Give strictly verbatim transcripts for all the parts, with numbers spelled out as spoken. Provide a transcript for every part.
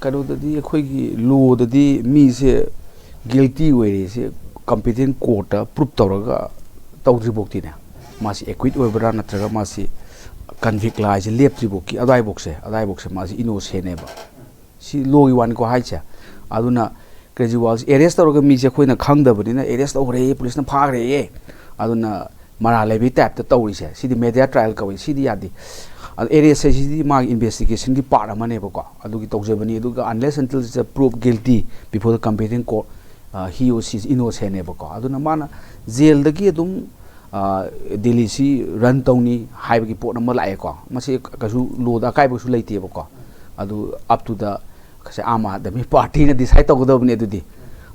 ꯀꯩꯅꯣꯗꯗꯤ, ꯑꯩꯈꯣꯏꯒꯤ ꯂꯣꯗꯗꯤ ꯃꯤꯁꯦ ꯒꯤꯜꯇꯤ ꯑꯣꯏꯔꯦꯁꯦ ꯀꯝꯄꯤꯇꯦꯟ ꯀꯣꯔꯠꯇ ꯄ꯭ꯔꯨꯞ ꯇꯧꯔꯒ ꯇꯧꯗ꯭ꯔꯤꯐꯥꯎꯇꯤꯅꯦ, ꯃꯥꯁꯤ ꯑꯦꯀ꯭ꯋꯤꯠ ꯑꯣꯏꯕ꯭ꯔꯥ ꯅꯠꯇ꯭ꯔꯒ ꯃꯥꯁꯤ ꯀꯟꯚꯤꯛ ꯂꯥꯏꯁꯦ ꯂꯦꯞꯇ꯭ꯔꯤꯐꯥꯎꯀꯤ ꯑꯗꯥꯏꯐꯥꯎꯁꯦ, ꯑꯗꯥꯏꯐꯥꯎꯁꯦ ꯃꯥꯁꯤ ꯏꯅꯣꯁꯦꯟꯅꯦꯕ꯫ ꯁꯤ ꯂꯣꯒꯤ ꯋꯥꯅꯤꯀꯣ ꯍꯥꯏꯁꯦ꯫ ꯑꯗꯨꯅ ꯀ꯭ꯔꯦꯖꯤꯋꯥꯜꯁꯦ ꯑꯦꯔꯦꯁ ꯇꯧꯔꯒ ꯃꯤꯁꯦ ꯑꯩꯈꯣꯏꯅ ꯈꯪꯗꯕꯅꯤꯅ ꯑꯦꯔꯦꯁ ꯇꯧꯈ꯭ꯔꯦ, ꯄꯨꯂꯤꯁꯅ ꯐꯥꯈ꯭ꯔꯦꯌꯦ, ꯑꯗꯨꯅ ꯃꯔꯥꯜ ꯂꯩꯕꯒꯤ ꯇꯥꯏꯞꯇ ꯇꯧꯔꯤꯁꯦ, ꯁꯤꯗꯤ ꯃꯦꯗꯤꯌꯥ ꯇ꯭ꯔꯥꯏꯌꯦꯜ ꯀꯧꯏ꯫ ꯁꯤꯗꯤ ꯌꯥꯗꯦ꯫ ꯑꯗꯣ ꯑꯦꯔꯦꯁ ꯍꯥꯏꯁꯤꯗꯤ ꯃꯥꯒꯤ ꯏꯟꯚꯦꯁꯇꯤꯒꯦꯁꯟꯒꯤ ꯄꯥꯔꯠ ꯑꯃꯅꯦꯕꯀꯣ, ꯑꯗꯨꯒꯤ ꯇꯧꯖꯕꯅꯤ꯫ ꯑꯗꯨꯒ unless until it's a proof guilty before the competent court, he or she is innocent ꯅꯦꯕꯀꯣ꯫ ꯑꯗꯨꯅ ꯃꯥꯅ ꯖꯦꯜꯗꯒꯤ ꯑꯗꯨꯝ ꯗꯦꯜꯂꯤꯁꯤ ꯔꯟ ꯇꯧꯅꯤ ꯍꯥꯏꯕꯒꯤ ꯄꯣꯠ ꯑꯃ ꯂꯥꯛꯑꯦꯀꯣ꯫ ꯃꯁꯤ ꯀꯩꯁꯨ ꯂꯣꯗ ꯑꯀꯥꯏꯕꯁꯨ ꯂꯩꯇꯦꯕꯀꯣ꯫ ꯑꯗꯨ up to the ꯉꯁꯥꯏ ꯑꯥꯝ ꯑꯥꯗꯃꯤ ꯄꯥꯔꯇꯤꯅ ꯗꯤꯁꯥꯏꯠ ꯇꯧꯒꯗꯕꯅꯤ꯫ ꯑꯗꯨꯗꯤ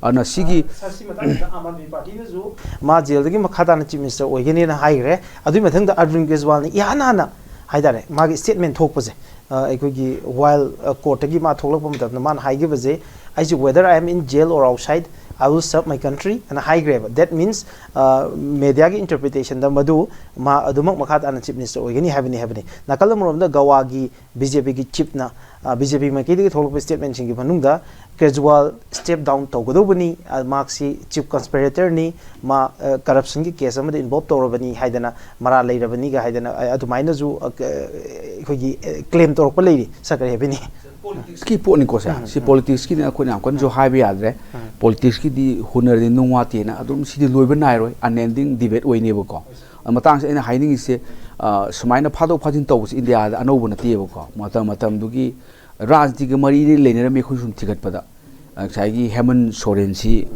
ꯑꯗꯨꯅ ꯁꯤꯒꯤ ꯁꯥꯔ, ꯁꯤ ꯃꯇꯥꯡꯁꯤꯗ ꯑꯥꯝ ꯑꯥꯗꯃꯤ ꯄꯥꯔꯇꯤꯅꯁꯨ ꯃꯥ ꯖꯦꯜꯗꯒꯤ ꯃꯈꯥ ꯇꯥꯅ ꯆꯤꯐ ꯃꯤꯅꯤꯁꯇꯔ ꯑꯣꯏꯒꯅꯤꯅ ꯍꯥꯏꯈ꯭ꯔꯦ꯫ ꯑꯗꯨꯒꯤ ꯃꯊꯪꯗ ꯑꯔꯕꯤꯟ ꯀꯦꯖ꯭ꯔꯤꯋꯥꯜꯅ ꯏꯍꯥꯟ ꯍꯥꯟꯅ ꯍꯥꯏꯇꯥꯔꯦ, ꯃꯥꯒꯤ ꯁ꯭ꯇꯦꯠꯃꯦꯟ ꯊꯣꯛꯄꯁꯦ, ꯑ, ꯑꯩꯈꯣꯏꯒꯤ ꯋꯥꯏꯜ, ꯑ, ꯀꯣꯔꯠꯇꯒꯤ ꯃꯥ ꯊꯣꯛꯂꯛꯄ ꯃꯇꯝꯗ ꯃꯥꯅ ꯍꯥꯏꯈꯤꯕꯁꯦ, "ꯑꯩꯁꯦ whether I am in jail or outside, I will serve my country" ꯑꯅ ꯍꯥꯏꯈ꯭ꯔꯦꯕ꯫ That means, ꯑ, ꯃꯦꯗꯤꯌꯥꯒꯤ ꯏꯟꯇꯔꯄ꯭ꯔꯤꯇꯦꯁꯟꯗ ꯃꯗꯨ ꯃꯥ ꯑꯗꯨꯃꯛ ꯃꯈꯥ ꯇꯥꯅ ꯆꯤꯐ ꯃꯤꯅꯤꯁꯇꯔ ꯑꯣꯏꯒꯅꯤ ꯍꯥꯏꯕꯅꯤ ꯍꯥꯏꯕꯅꯤ꯫ ꯅꯥꯀꯜ ꯑꯃꯔꯣꯝꯗ ꯒꯋꯥꯒꯤ ꯕꯤ ꯖꯦ ꯄꯤꯒꯤ ꯆꯤꯐꯅ, ꯑ, ꯕꯤ ꯖꯦ ꯄꯤ ꯃꯥꯏꯀꯩꯗꯒꯤ ꯊꯣꯛꯂꯛꯄ ꯁ꯭ꯇꯦꯠꯃꯦꯟꯁꯤꯡꯒꯤ ꯃꯅꯨꯡꯗ ꯀ꯭ꯔꯦꯖ꯭ꯋꯥꯜ ꯁ꯭ꯇꯦꯞ ꯗꯥꯎꯟ ꯇꯧꯒꯗꯧꯕꯅꯤ, ꯑ, ꯃꯍꯥꯛꯁꯤ ꯆꯤꯐ ꯀꯟꯁꯄꯤꯔꯦꯇꯔꯅꯤ, ꯃꯥ, ꯑ, ꯀꯔꯞꯁꯟꯒꯤ ꯀꯦꯁ ꯑꯃꯗ ꯏꯟꯚꯣꯜꯕ ꯇꯧꯔꯕꯅꯤ ꯍꯥꯏꯗꯅ, ꯃꯔꯥꯜ ꯂꯩꯔꯕꯅꯤꯒ ꯍꯥꯏꯗꯅ, ꯑ, ꯑꯗꯨꯃꯥꯏꯅꯁꯨ, ꯑ, ꯀ-, ꯑꯩꯈꯣꯏꯒꯤ, ꯑ, ꯀ꯭ꯂꯦꯝ ꯇꯧꯔꯛꯄ ꯂꯩꯔꯤ, ꯁꯥꯔ, ꯀꯔꯤ ꯍꯥꯏꯕꯤꯅꯤ? ꯄꯣꯂꯤꯇꯤꯛꯁꯀꯤ ꯄꯣꯠꯅꯤꯀꯣ, ꯁꯥꯔ꯫ ꯎꯝ, ꯁꯤ ꯎꯝ꯫ ꯄꯣꯂꯤꯇꯤꯛꯁꯀꯤꯅꯤ, ꯑꯩꯈꯣꯏꯅ ꯌꯥꯝ ꯀꯟꯅꯁꯨ ꯍꯥꯏꯕ ꯌꯥꯗ꯭ꯔꯦ꯫ ꯎꯝ꯫ ꯄꯣꯂꯤꯇꯤꯛꯁꯀꯤꯗꯤ ꯍꯨꯟꯅꯔꯗꯤ ꯅꯨꯡ ꯋꯥꯠꯇꯦꯅ ꯑꯗꯨꯝ ꯁꯤꯗꯤ ꯂꯣꯏꯕ ꯅꯥꯏꯔꯣꯏ, ꯑꯟꯑꯦꯟꯗꯤꯡ ꯗꯤꯕꯦꯠ ꯑꯣꯏꯅꯦꯕꯀꯣ꯫ ꯑ, ꯃꯇꯥꯡꯁꯦ ꯑꯩꯅ ꯍꯥꯏꯅꯤꯡꯉꯤꯁꯦ, ꯑ, ꯁꯨꯃꯥꯏꯅ ꯐꯥꯗꯣꯛ ꯐꯥꯖꯤꯟ ꯇꯧꯕꯁꯤ ꯏꯟꯗꯤꯌꯥꯗ ꯑꯅꯧꯕ ꯅꯠꯇꯦꯕꯀꯣ꯫ ꯃꯇꯝ ꯃꯇꯝꯗꯨꯒꯤ ꯔꯥꯖꯅꯤꯇꯤꯒ ꯃꯔꯤ ꯂꯩꯅꯔꯝꯃꯤ ꯑꯩꯈꯣꯏ ꯁꯨꯝ ꯊꯤꯒꯠꯄꯗ꯫ ꯑ, ꯉꯁꯥꯏꯒꯤ ꯍꯦꯃꯟ ꯁꯣꯔꯦꯟꯁꯤ,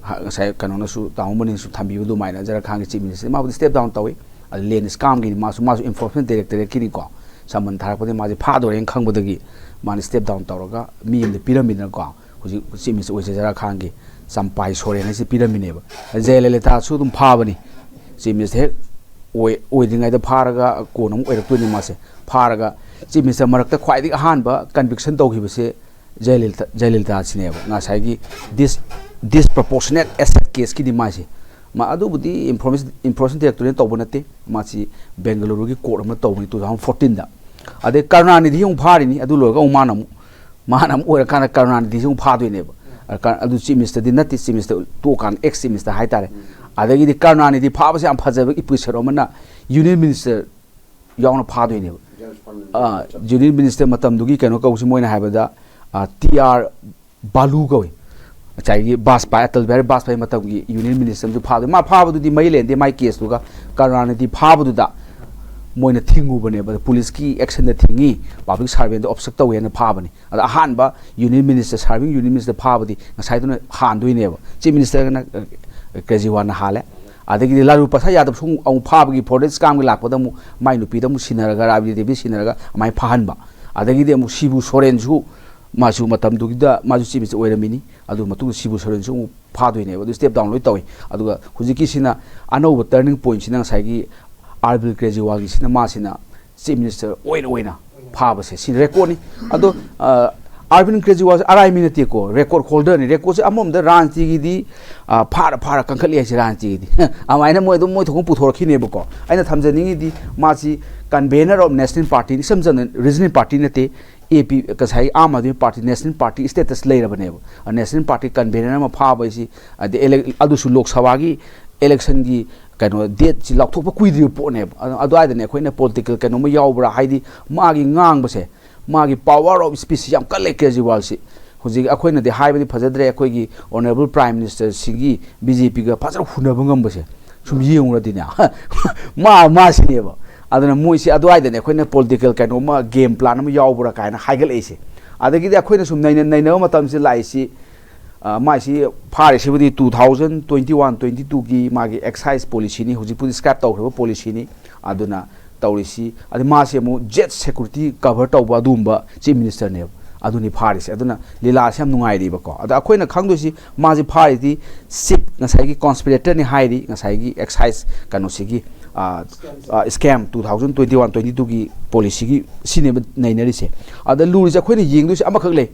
ꯍ-, ꯉꯁꯥꯏ ꯀꯩꯅꯣꯅꯁꯨ, ꯇꯥꯃꯣ ꯃꯅꯤꯅꯁꯨ ꯊꯝꯕꯤꯕ ꯑꯗꯨꯃꯥꯏꯅ, ꯖꯔꯈꯥꯟꯒꯤ ꯆꯤꯐ ꯃꯤꯅꯤꯁꯇꯔ, ꯃꯥꯕꯨꯗꯤ ꯁ꯭ꯇꯦꯞ ꯗꯥꯎꯟ ꯇꯧꯏ꯫ ꯑꯗ ꯂꯦꯟ ꯁ꯭ꯀꯥꯝꯒꯤꯅꯤ, ꯃꯥꯁꯨ, ꯃꯥꯁꯨ ꯏꯟꯐꯣꯔꯁꯃꯦꯟ ꯗꯥꯏꯔꯦꯛꯇꯣꯔꯦꯠꯀꯤꯅꯤꯀꯣ꯫ ꯁꯃꯟ ꯊꯥꯔꯛꯄꯗꯒꯤ ꯃꯥꯁꯦ ꯐꯥꯗꯣꯔꯦꯅ ꯈꯪꯕꯗꯒꯤ ꯃꯥꯅ ꯁ꯭ꯇꯦꯞ ꯗꯥꯎꯟ ꯇꯧꯔꯒ ꯃꯤ ꯑꯃꯗ ꯄꯤꯔꯝꯃꯤꯗꯅꯀꯣ꯫ ꯍꯧꯖꯤꯛ ꯆꯤꯐ ꯃꯤꯅꯤꯁꯇꯔ ꯑꯣꯏꯖ ꯖꯔꯈꯥꯟꯒꯤ ꯆꯝꯄꯥꯏ ꯁꯣꯔꯦꯟ ꯍꯥꯏꯁꯦ ꯄꯤꯔꯝꯃꯤꯅꯦꯕ꯫ ꯖꯌꯂꯂꯤꯇꯥꯁꯨ ꯑꯗꯨꯝ ꯐꯥꯕꯅꯤ꯫ ꯆꯤꯐ ꯃꯤꯅꯤꯁꯇꯔ ꯍꯦꯛ ꯑꯣꯏ-, ꯑꯣꯏꯗ꯭ꯔꯤꯉꯩꯗ ꯐꯥꯔꯒ ꯀꯣꯟꯅ ꯑꯃꯨꯛ ꯑꯣꯏꯔꯛꯇꯣꯏꯅꯤ ꯃꯥꯁꯦ꯫ ꯐꯥꯔꯒ ꯆꯤꯐ ꯃꯤꯅꯤꯁꯇꯔ ꯃꯔꯛꯇ ꯈ꯭ꯋꯥꯏꯗꯒꯤ ꯑꯍꯥꯟꯕ ꯀꯟꯚꯤꯛꯁꯟ ꯇꯧꯈꯤꯕꯁꯦ ꯖꯌꯂꯂꯤꯇꯥ, ꯖꯌꯂꯂꯤꯇꯥꯁꯤꯅꯦꯕ꯫ ꯉꯁꯥꯏꯒꯤ ꯗꯤꯁ-, ꯗꯤꯁꯄ꯭ꯔꯣꯄꯣꯔꯁꯅꯦꯠ ꯑꯦꯁꯦꯠ ꯀꯦꯁꯀꯤꯗꯤ ꯃꯥꯁꯦ꯫ ꯃꯥ ꯑꯗꯨꯕꯨꯗꯤ ꯏꯟꯐꯣꯔꯃꯦꯁꯟ, ꯏꯟꯐꯣꯔꯃꯦꯁꯟ ꯗꯥꯏꯔꯦꯛꯇꯣꯔꯦꯠ ꯇꯧꯕ ꯅꯠꯇꯦ꯫ ꯃꯥꯁꯤ ꯕꯦꯡꯒꯂꯨꯔꯨꯒꯤ ꯀꯣꯔꯠ ꯑꯃ ꯇꯧꯕꯅꯤ two thousand fourteen ꯗ꯫ ꯑꯗꯩ ꯀꯔꯨꯅꯥꯅꯤꯙꯤ ꯑꯃꯨꯛ ꯐꯥꯔꯤꯅꯤ꯫ ꯑꯗꯨ ꯂꯣꯏꯔꯒ ꯑꯃꯨꯛ ꯃꯥꯅ ꯑꯃꯨꯛ ꯃꯥꯅ ꯑꯃꯨꯛ ꯑꯣꯏꯔꯀꯥꯟꯗ ꯀꯔꯨꯅꯥꯅꯤꯙꯤꯁꯤ ꯑꯃꯨꯛ ꯐꯥꯗꯣꯏꯅꯦꯕ꯫ ꯀ-, ꯑꯗꯨ ꯆꯤꯐ ꯃꯤꯅꯤꯁꯇꯔꯗꯤ ꯅꯠꯇꯦ, ꯆꯤꯐ ꯃꯤꯅꯤꯁꯇꯔ ꯇꯣꯛꯑꯀꯥꯟꯗ ꯑꯦꯛꯁ ꯆꯤꯐ ꯃꯤꯅꯤꯁꯇꯔ ꯍꯥꯏꯇꯥꯔꯦ꯫ ꯑꯗꯒꯤꯗꯤ ꯀꯔꯨꯅꯥꯅꯤꯙꯤ ꯐꯥꯕꯁꯦ ꯌꯥꯝ ꯐꯖꯕ ꯏꯄꯤꯁꯣꯗ ꯑꯃꯅ ꯌꯨꯅꯤꯌꯟ ꯃꯤꯅꯤꯁꯇꯔ ꯌꯥꯎꯅ ꯐꯥꯗꯣꯏꯅꯦꯕ꯫ ꯑꯥ, ꯌꯨꯅꯤꯌꯟ ꯃꯤꯅꯤꯁꯇꯔ ꯃꯇꯝꯗꯨꯒꯤ ꯀꯩꯅꯣ ꯀꯧꯕꯁꯤ ꯃꯣꯏꯅ ꯍꯥꯏꯕꯗ, ꯑꯥ, ꯇꯤ ꯑꯥꯔ ꯕꯥꯂꯨ ꯀꯧꯏ꯫ ꯉꯁꯥꯏꯒꯤ ꯕꯥꯖꯄꯥꯏ, ꯑꯇꯜ ꯕꯤꯍꯥꯔꯤ ꯕꯥꯖꯄꯥꯏ ꯃꯇꯝꯒꯤ ꯌꯨꯅꯤꯌꯟ ꯃꯤꯅꯤꯁꯇꯔ ꯑꯃꯁꯨ ꯐꯥꯗꯣꯏ꯫ ꯃꯥ ꯐꯥꯕꯗꯨꯗꯤ ꯃꯔꯤ ꯂꯩꯅꯗꯦ, ꯃꯥꯏ ꯀꯦꯁꯇꯨꯒ ꯀꯔꯨꯅꯥꯅꯤꯙꯤ ꯐꯥꯕꯗꯨꯗ ꯃꯣꯏꯅ ꯊꯤꯡꯉꯨꯕꯅꯦꯕ꯫ ꯄꯨꯂꯤꯁꯀꯤ ꯑꯦꯛꯁꯟꯗ ꯊꯤꯡꯉꯤ, ꯄꯕ꯭ꯂꯤꯛ ꯁꯥꯔꯚꯦꯟꯗ ꯑꯣꯕꯁꯇ꯭ꯔꯛ ꯇꯧꯋꯦꯅ ꯐꯥꯕꯅꯤ꯫ ꯑꯗ ꯑꯍꯥꯟꯕ ꯌꯨꯅꯤꯌꯟ ꯃꯤꯅꯤꯁꯇꯔ, ꯁꯥꯔꯚꯤꯡ ꯌꯨꯅꯤꯌꯟ ꯃꯤꯅꯤꯁꯇꯔ ꯐꯥꯕꯗꯤ ꯉꯁꯥꯏꯗꯨꯅ ꯍꯥꯟꯗꯣꯏꯅꯦꯕ꯫ ꯆꯤꯐ ꯃꯤꯅꯤꯁꯇꯔꯅ, ꯑ, ꯀꯦꯖꯔꯤꯋꯥꯜꯅ ꯍꯥꯜꯂꯦ꯫ ꯑꯗꯒꯤꯗꯤ ꯂꯥꯂꯨ ꯄ꯭ꯔꯁꯥꯗ ꯌꯥꯗꯕꯁꯨ ꯑꯃꯨꯛ, ꯑꯃꯨꯛ ꯐꯥꯕꯒꯤ ꯐꯣꯔꯦꯁ ꯀꯥꯝꯒꯤ ꯂꯥꯛꯄꯗ ꯑꯃꯨꯛ ꯃꯥꯏ ꯅꯨꯄꯤꯗ ꯑꯃꯨꯛ ꯁꯤꯟꯅꯔꯒ, ꯔꯥꯕꯤꯗꯤ ꯗꯦꯕꯤ ꯁꯤꯟꯅꯔꯒ ꯑꯗꯨꯃꯥꯏꯅ ꯐꯥꯍꯟꯕ꯫ ꯑꯗꯒꯤꯗꯤ ꯑꯃꯨꯛ ꯁꯤꯕꯨ ꯁꯣꯔꯦꯟꯁꯨ, ꯃꯥꯁꯨ ꯃꯇꯝꯗꯨꯒꯤꯗ ꯃꯥꯁꯨ ꯆꯤꯐ ꯃꯤꯅꯤꯁꯇꯔ ꯑꯣꯏꯔꯝꯃꯤꯅꯤ꯫ ꯑꯗꯨ ꯃꯇꯨꯡꯗ ꯁꯤꯕꯨ ꯁꯣꯔꯦꯟꯁꯨ ꯑꯃꯨꯛ ꯐꯥꯗꯣꯏꯅꯦꯕ꯫ ꯑꯗꯨ ꯁ꯭ꯇꯦꯞ ꯗꯥꯎꯟ ꯂꯣꯏ ꯇꯧꯏ꯫ ꯑꯗꯨꯒ ꯍꯧꯖꯤꯛꯀꯤꯁꯤꯅ ꯑꯅꯧꯕ ꯇꯔꯅꯤꯡ ꯄꯣꯏꯟꯠꯁꯤꯅ ꯉꯁꯥꯏꯒꯤ ꯑꯥꯔꯕꯤꯟ ꯀꯦꯖꯔꯤꯋꯥꯜꯒꯤꯁꯤꯅ ꯃꯥꯁꯤꯅ ꯆꯤꯐ ꯃꯤꯅꯤꯁꯇꯔ ꯑꯣꯏꯅ ꯑꯣꯏꯅ ꯐꯥꯕꯁꯦ, ꯁꯤ ꯔꯦꯀꯣꯔꯠꯅꯤ꯫ ꯑꯗꯣ, ꯑ, ꯑꯥꯔꯕꯤꯟ ꯀꯦꯖꯔꯤꯋꯥꯜꯁꯦ ꯑꯔꯥꯏ ꯃꯤ ꯅꯠꯇꯦꯀꯣ, ꯔꯦꯀꯣꯔꯠ ꯍꯣꯜꯗꯔꯅꯤ꯫ ꯔꯦꯀꯣꯔꯠꯁꯦ ꯑꯃꯔꯣꯝꯗ ꯔꯥꯖꯅꯤꯇꯤꯒꯤꯗꯤ, ꯑ, ꯐꯥꯔ ꯐꯥꯔ ꯀꯟꯈꯠꯂꯤ ꯍꯥꯏꯁꯦ ꯔꯥꯖꯅꯤꯇꯤꯒꯤꯗꯤ꯫ ꯑꯗꯨꯃꯥꯏꯅ ꯃꯣꯏ ꯑꯗꯨꯝ ꯃꯣꯏ ꯊꯣꯛꯄ ꯄꯨꯊꯣꯔꯛꯈꯤꯅꯦꯕꯀꯣ꯫ ꯑꯩꯅ ꯊꯝꯖꯅꯤꯡꯉꯤꯗꯤ ꯃꯥꯁꯤ convener of national party, ꯏꯆꯝ ꯆꯝꯅ ꯔꯤꯖꯅꯦꯜ ꯄꯥꯔꯇꯤ ꯅꯠꯇꯦ, ꯑꯦ ꯄꯤ, ꯉꯁꯥꯏ Aam Aadmi party national party status ꯂꯩꯔꯕꯅꯦꯕ꯫ ꯑ, ꯅꯦꯁꯅꯦꯜ ꯄꯥꯔꯇꯤ ꯀꯟꯚꯦꯅꯔ ꯑꯃ ꯐꯥꯕ ꯍꯥꯏꯁꯤ, ꯑꯗꯩ ꯏꯂꯦꯛ-, ꯑꯗꯨꯁꯨ ꯂꯣꯛ ꯁꯚꯥꯒꯤ ꯏꯂꯦꯛꯁꯟꯒꯤ ꯀꯩꯅꯣ ꯗꯦꯠꯁꯤ ꯂꯥꯎꯊꯣꯛꯄ ꯀꯨꯏꯗ꯭ꯔꯤꯕ ꯄꯣꯠꯅꯦꯕ꯫ ꯑꯗꯨ-, ꯑꯗꯨꯋꯥꯏꯗꯅꯦ ꯑꯩꯈꯣꯏꯅ ꯄꯣꯂꯤꯇꯤꯀꯦꯜ ꯀꯩꯅꯣꯝꯃ ꯌꯥꯎꯕ꯭ꯔꯥ, ꯍꯥꯏꯗꯤ ꯃꯥꯒꯤ ꯉꯥꯡꯕꯁꯦ, ꯃꯥꯒꯤ ꯄꯋꯥꯔ ꯑꯣꯐ ꯁ꯭ꯄꯤꯆꯁꯤ ꯌꯥꯝ ꯀꯜꯂꯦ ꯀꯦꯖꯔꯤꯋꯥꯜꯁꯤ꯫ ꯍꯧꯖꯤꯛ ꯑꯩꯈꯣꯏꯅꯗꯤ ꯍꯥꯏꯕꯗꯤ ꯐꯖꯗ꯭ꯔꯦ, ꯑꯩꯈꯣꯏꯒꯤ ꯑꯣꯅꯔꯦꯕꯜ ꯄ꯭ꯔꯥꯏꯝ ꯃꯤꯅꯤꯁꯇꯔꯁꯤꯒꯤ ꯕꯤ ꯖꯦ ꯄꯤꯒ ꯐꯖꯅ ꯍꯨꯟꯅꯕ ꯉꯝꯕꯁꯦ꯫ ꯁꯨꯝ ꯌꯦꯡꯉꯨꯔꯗꯤꯅꯦ, ꯃꯥ, ꯃꯥꯁꯤꯅꯦꯕ꯫ ꯑꯗꯨꯅ ꯃꯣꯏꯁꯤ ꯑꯗꯨꯋꯥꯏꯗꯅꯦ ꯑꯩꯈꯣꯏꯅ ꯄꯣꯂꯤꯇꯤꯀꯦꯜ ꯀꯩꯅꯣꯝꯃ, ꯒꯦꯝ ꯄ꯭ꯂꯥꯟ ꯑꯃ ꯌꯥꯎꯕ꯭ꯔꯥ ꯀꯥꯏꯅ ꯍꯥꯏꯒꯠꯂꯛꯏꯁꯦ꯫ ꯑꯗꯒꯤꯗꯤ ꯑꯩꯈꯣꯏꯅ ꯁꯨꯝ ꯅꯩꯅ-, ꯅꯩꯅꯕ ꯃꯇꯝꯁꯤ ꯂꯥꯛꯏꯁꯤ, ꯑ, ꯃꯥꯏꯁꯤ ꯐꯥꯔꯤꯁꯤꯕꯨꯗꯤ two thousand twenty one twenty two ꯒꯤ ꯃꯥꯒꯤ excise policy ꯅꯤ, ꯍꯧꯖꯤꯛꯄꯨꯗꯤ scrap ꯇꯧꯈ꯭ꯔꯕ policy ꯅꯤ꯫ ꯑꯗꯨꯅ ꯇꯧꯔꯤꯁꯤ, ꯑꯗꯩ ꯃꯥꯁꯦ ꯑꯃꯨꯛ ꯖꯦꯠ ꯁꯦꯀ꯭ꯌꯨꯔꯤꯇꯤ ꯀꯚꯔ ꯇꯧꯕ ꯑꯗꯨꯒꯨꯝꯕ ꯆꯤꯐ ꯃꯤꯅꯤꯁꯇꯔꯅꯦꯕ꯫ ꯑꯗꯨꯅꯤ ꯐꯥꯔꯤꯁꯦ꯫ ꯑꯗꯨꯅ ꯂꯤꯂꯥꯁꯦ ꯌꯥꯝ ꯅꯨꯡꯉꯥꯏꯔꯤꯕꯀꯣ꯫ ꯑꯗ ꯑꯩꯈꯣꯏꯅ ꯈꯪꯗꯣꯏꯁꯤ, ꯃꯥꯁꯦ ꯐꯥꯔꯤꯗꯤ ꯆꯤꯐ, ꯉꯁꯥꯏꯒꯤ ꯀꯣꯟꯁꯄꯤꯔꯦꯇꯔꯅꯤ ꯍꯥꯏꯔꯤ, ꯉꯁꯥꯏꯒꯤ excise ꯀꯩꯅꯣꯁꯤꯒꯤ, ꯑ, ꯑ, scam two thousand twenty one twenty two ꯒꯤ policy ꯒꯤ ꯁꯤꯅꯦꯕ ꯅꯩꯅꯔꯤꯁꯦ꯫ ꯑꯗ ꯂꯨꯔꯤꯁꯦ ꯑꯩꯈꯣꯏꯅ ꯌꯦꯡꯗꯣꯏꯁꯦ ꯑꯃꯈꯛ ꯂꯩ,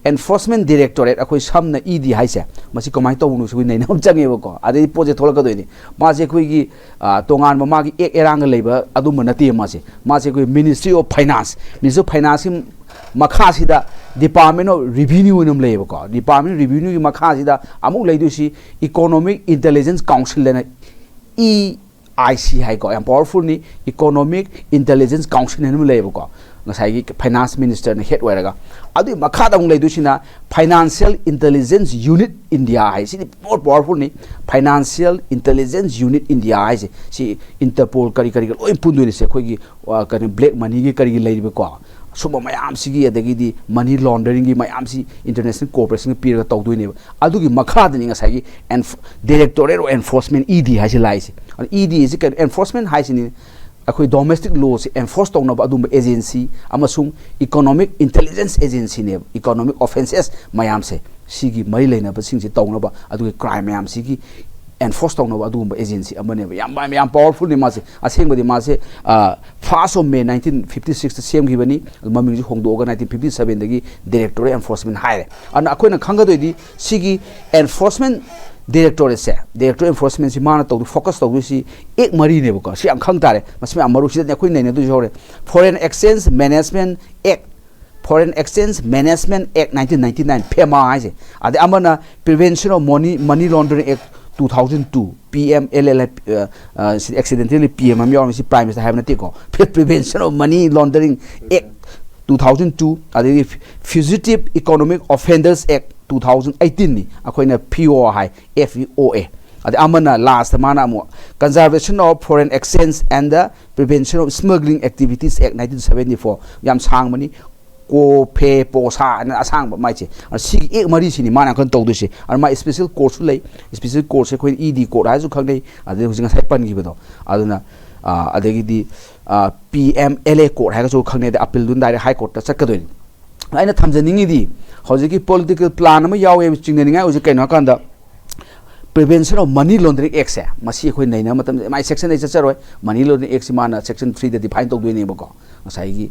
Enforcement Directorate, ꯑꯩꯈꯣꯏ ꯁꯝꯅ ꯏ ꯗꯤ ꯍꯥꯏꯁꯦ, ꯃꯁꯤ ꯀꯃꯥꯏꯅ ꯇꯧꯕꯅꯣ ꯁꯤ ꯑꯩꯈꯣꯏ ꯅꯩꯅꯕ ꯑꯃ ꯆꯪꯉꯦꯕꯀꯣ꯫ ꯑꯗꯩ ꯄꯣꯠꯁꯦ ꯊꯣꯛꯂꯛꯀꯗꯣꯏꯅꯤ꯫ ꯃꯥꯁꯦ ꯑꯩꯈꯣꯏꯒꯤ, ꯑ, ꯇꯣꯉꯥꯟꯕ ꯃꯥꯒꯤ ꯑꯦꯛ ꯑꯦꯔꯥꯡꯒ ꯂꯩꯕ ꯑꯗꯨꯝꯕ ꯅꯠꯇꯦ꯫ ꯃꯥꯁꯦ, ꯃꯥꯁꯦ ꯑꯩꯈꯣꯏ Ministry of Finance, Ministry of Finance ꯀꯤ ꯃꯈꯥꯁꯤꯗ Department of Revenue ꯑꯅ ꯑꯃ ꯂꯩꯌꯦꯕꯀꯣ꯫ Department of Revenue ꯒꯤ ꯃꯈꯥꯁꯤꯗ ꯑꯃꯨꯛ ꯂꯩꯗꯣꯏꯁꯤ Economic Intelligence Council ꯑꯅ, ꯏ ꯑꯥꯏ ꯁꯤ ꯍꯥꯏꯀꯣ, ꯌꯥꯝ powerful ꯅꯤ꯫ Economic Intelligence Council ꯍꯥꯏꯅ ꯑꯃ ꯂꯩꯌꯦꯕꯀꯣ, ꯉꯁꯥꯏꯒꯤ Finance Minister ꯅ head ꯑꯣꯏꯔꯒ꯫ ꯑꯗꯨꯒꯤ ꯃꯈꯥꯗ ꯑꯃꯨꯛ ꯂꯩꯗꯣꯏꯁꯤꯅ Financial Intelligence Unit India ꯍꯥꯏ, ꯁꯤꯗꯤ more powerful ꯅꯤ꯫ Financial Intelligence Unit India ꯍꯥꯏꯁꯦ, ꯁꯤ Interpol ꯀꯔꯤ ꯀꯔꯤꯒ ꯂꯣꯏ ꯄꯨꯟꯗꯣꯏꯅꯤ꯫ ꯁꯦ ꯑꯩꯈꯣꯏꯒꯤ, ꯑ, ꯀꯩꯅꯣ, black money ꯒꯤ ꯀꯔꯤꯒꯤ ꯂꯩꯔꯤꯕꯀꯣ, ꯁꯨꯝꯕ ꯃꯌꯥꯝꯁꯤꯒꯤ, ꯑꯗꯒꯤꯗꯤ money laundering ꯒꯤ ꯃꯌꯥꯝꯁꯤ international cooperation ꯄꯤꯔꯒ ꯇꯧꯗꯣꯏꯅꯦꯕ꯫ ꯑꯗꯨꯒꯤ ꯃꯈꯥꯗꯅꯤ ꯉꯁꯥꯏꯒꯤ Enf-, Directorate of Enforcement, E ꯗꯤ ꯍꯥꯏꯁꯦ ꯂꯥꯛꯏꯁꯦ꯫ ꯑꯗꯣ ꯏ ꯗꯤ ꯁꯤ ꯀꯩꯅꯣ, enforcement ꯍꯥꯏꯁꯤꯅꯤ, ꯑꯩꯈꯣꯏ domestic law ꯁꯦ enforce ꯇꯧꯅꯕ ꯑꯗꯨꯝꯕ agency ꯑꯃꯁꯨꯡ Economic Intelligence Agency ꯅꯦꯕ꯫ Economic offences ꯃꯌꯥꯝꯁꯦ, ꯁꯤꯒꯤ ꯃꯔꯤ ꯂꯩꯅꯕꯁꯤꯡꯁꯦ ꯇꯧꯅꯕ, ꯑꯗꯨꯒꯤ crime ꯃꯌꯥꯝꯁꯤꯒꯤ enforce ꯇꯧꯅꯕ ꯑꯗꯨꯒꯨꯝꯕ agency ꯑꯃꯅꯦꯕ꯫ ꯌꯥꯝ, ꯌꯥꯝ powerful ꯅꯤ ꯃꯥꯁꯦ꯫ ꯑꯁꯦꯡꯕꯗꯤ ꯃꯥꯁꯦ, ꯑ, first of May nineteen fifty six ꯇ ꯁꯦꯝꯈꯤꯕꯅꯤ꯫ ꯑꯗꯨ ꯃꯃꯤꯡꯁꯦ ꯍꯣꯡꯗꯣꯛꯑꯒ nineteen fifty seven ꯗꯒꯤ Directorate Enforcement ꯍꯥꯏꯔꯦ꯫ ꯑꯗꯨꯅ ꯑꯩꯈꯣꯏꯅ ꯈꯪꯒꯗꯣꯏꯗꯤ ꯁꯤꯒꯤ Enforcement Directorate ꯁꯦ, Directorate Enforcement ꯁꯤ ꯃꯥꯅ ꯇꯧꯗꯣꯏ, focus ꯇꯧꯗꯣꯏꯁꯤ act ꯃꯔꯤꯅꯦꯕꯀꯣ꯫ ꯁꯤ ꯌꯥꯝ ꯈꯪ ꯇꯥꯔꯦ꯫ ꯃꯁꯤ ꯃꯌꯥꯝ ꯃꯔꯨ ꯁꯤꯗꯅꯤ ꯑꯩꯈꯣꯏ ꯅꯩꯅꯗꯣꯏꯁꯦ ꯍꯧꯔꯦ꯫ Foreign Exchange Management Act, Foreign Exchange Management Act nineteen ninety nine, ꯐꯦꯃꯥ ꯍꯥꯏꯁꯦ꯫ ꯑꯗꯩ ꯑꯃꯅ Prevention of Money, Money Laundering Act two thousand two, P M L L, ꯑ, ꯑ, ꯁꯤ accidentally P M ꯑꯃ ꯌꯥꯎꯔꯝꯃꯤ, ꯁꯤ Prime Minister ꯍꯥꯏꯕ ꯅꯠꯇꯦꯀꯣ꯫ Prevention of Money Laundering Act two thousand two, ꯑꯗꯩꯗꯤ Fugitive Economic Offenders Act two thousand eighteen ꯅꯤ, ꯑꯩꯈꯣꯏꯅ F E O A high, F E O A꯫ ꯑꯗꯩ ꯑꯃꯅ last ꯃꯥꯅ ꯑꯃꯨꯛ Conservation of Foreign Exchange and the Prevention of Smuggling Activities Act nineteen seventy four, ꯌꯥꯝ ꯁꯥꯡꯕꯅꯤ꯫ ꯀꯣ, ꯐꯦ, ꯄꯣ, ꯁꯥ ꯍꯥꯏꯅ ꯑꯁꯥꯡꯕ ꯃꯥꯏꯁꯦ꯫ ꯑꯗꯣ ꯁꯤꯒꯤ act ꯃꯔꯤꯁꯤꯅꯤ ꯃꯥꯅ ꯌꯥꯝ ꯀꯟꯅ ꯇꯧꯗꯣꯏꯁꯦ꯫ ꯑꯗꯣ ꯃꯥ special court ꯁꯨ ꯂꯩ꯫ Special court ꯁꯦ ꯑꯩꯈꯣꯏꯅ E D court ꯍꯥꯏꯔꯁꯨ ꯈꯪꯅꯩ꯫ ꯑꯗꯩ ꯍꯧꯖꯤꯛ ꯉꯁꯥꯏ ꯄꯟꯈꯤꯕꯗꯣ, ꯑꯗꯨꯅ, ꯑ, ꯑꯗꯒꯤꯗꯤ, ꯑ, P M L A court ꯍꯥꯏꯔꯒꯁꯨ ꯈꯪꯅꯩ꯫ ꯑꯗꯩ appeal ꯗꯨꯅ direct High Court ꯇ ꯆꯠꯀꯗꯣꯏꯅꯤ꯫ ꯑꯩꯅ ꯊꯝꯖꯅꯤꯡꯉꯤꯗꯤ, ꯍꯧꯖꯤꯛꯀꯤ political plan ꯑꯃ ꯌꯥꯎꯋꯦ ꯆꯤꯡꯅꯅꯤꯡꯉꯥꯏ ꯑꯣꯏꯁꯦ ꯀꯩꯅꯣ ꯍꯥꯏꯀꯥꯟꯗ, Prevention of Money Laundering Act ꯁꯦ, ꯃꯁꯤ ꯑꯩꯈꯣꯏ ꯅꯩꯅꯕ ꯃꯇꯝꯗ ꯃꯥꯏ section ꯑꯩ ꯆꯠꯆꯔꯣꯏ꯫ Money Laundering Act ꯁꯤ ꯃꯥꯅ section three ꯗ define ꯇꯧꯗꯣꯏꯅꯦꯕꯀꯣ꯫ ꯉꯁꯥꯏꯒꯤ,